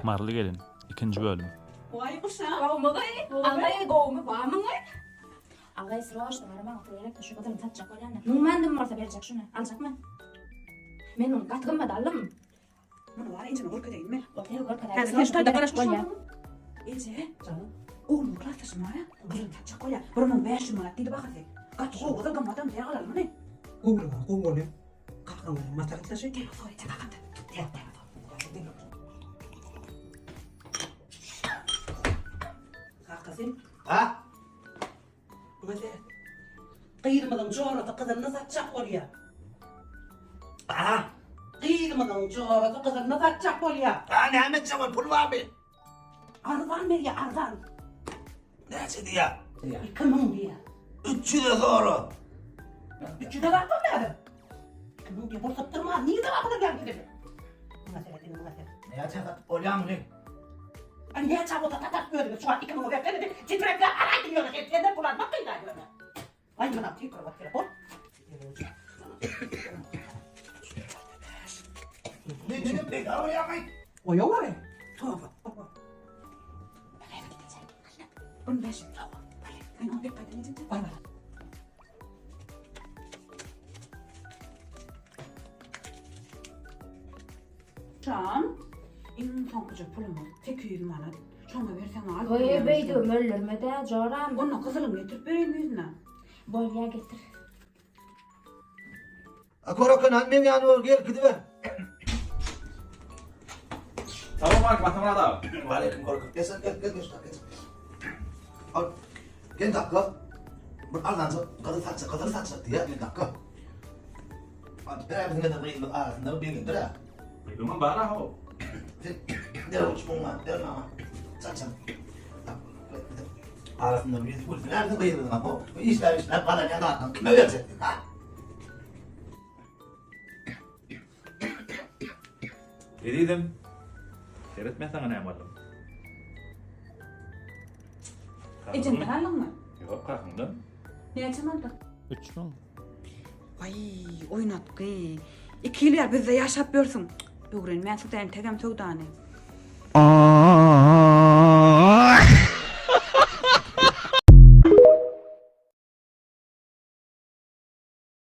Maryly gelin, ikinji bölüm. Waý guşam. Gowmy gyý? Agaý gowmy bamyň gyý? Agaý sroçno bara maňa pul gerekdi şu gyzymy satjak bolýan-da. Müňmändim bolsa berjek şuny. Aljakmy? Men muny gaty gymmat aldym. Muny bar enjeme görkezeýinmi? Otur görkezäý. Häzir sen şu taýda garaş Bolýa. Eje, janym. Oglumyň klasdaşy bar-a, gyzyny satjak bolýar. 1500 manat diýdi bahasy. Gaty gowy gyzyl gymmatam diýä alaly muny. Gowy bar, gowy bolýar. Kakaň bilen maslahatlaşaý. Gel sor eje kakamdan. Gel, gel sor. Kakasy. Ha? Muňa seret. Gyzymyzyň jorasy gyzylyny satjak bolýar. Ha? Gyzymyzyň jorasy gyzylyny satjak bolýar. Ha, näme etjek ol? Pul barmy? Arzan berýär, arzan. Näçe diýýär? 2000 diýýär. 300-e sora. 300-e satdym häzir. 2000 diýip bol satdyrma. Nirede bar gyzyl ýaly gyzyl? Muňa seret, indi muňa seret. Näçe satyp bolýar muny? Ay näçe bolsa satar özümiz şu wagt 2000 bersene de titrekle alaýdym ýöne sen senden pul almak kyn ýöne. Ay mına tüýkürip otyr bol. Ne ne peýda bolýarmy? Goýawary. Toba. 15. Sen 15 gaýdan ejem. Bar bar. Jan, iň soňkuja pulumyz 800 manat. Şoňa berseň al. Goý beýdibem öldürme-dä, joram. Onda gyzylymy getirip bereýin ýüzüne. Bolýa getir. A Korakan hany meň ýanyma bir gel gidiber. Salam aleyküm Atamyrat aga. Waleýkim Korakan. Gel sen gel gel geç geç. Al. Gel dakga. Bir arzanjyk gyzyl satjak, gyzyl satjak diýýär gel dakga. Hadi bir biziň eden gyzymyz arasynda bir begendir ha. Öňem bar ha o. Sen ber uç muňa, ber maňa. Çal çal. Arasynda bir ýüzi gülsün ha biziň gyzymyzyň bu. Işläp işläp gazanýan zatlaryny kime berjek ha? Ezizim, seret men saňa näme aldym. Ejemden aldyňmy? Ýok, kakaňdan. Näçe manat? 3000. Waý, oýnatgy. Iki ýyl bäri bizde ýaşap ýörsüň. Öwrenmänsiň-dä entegem söwdany.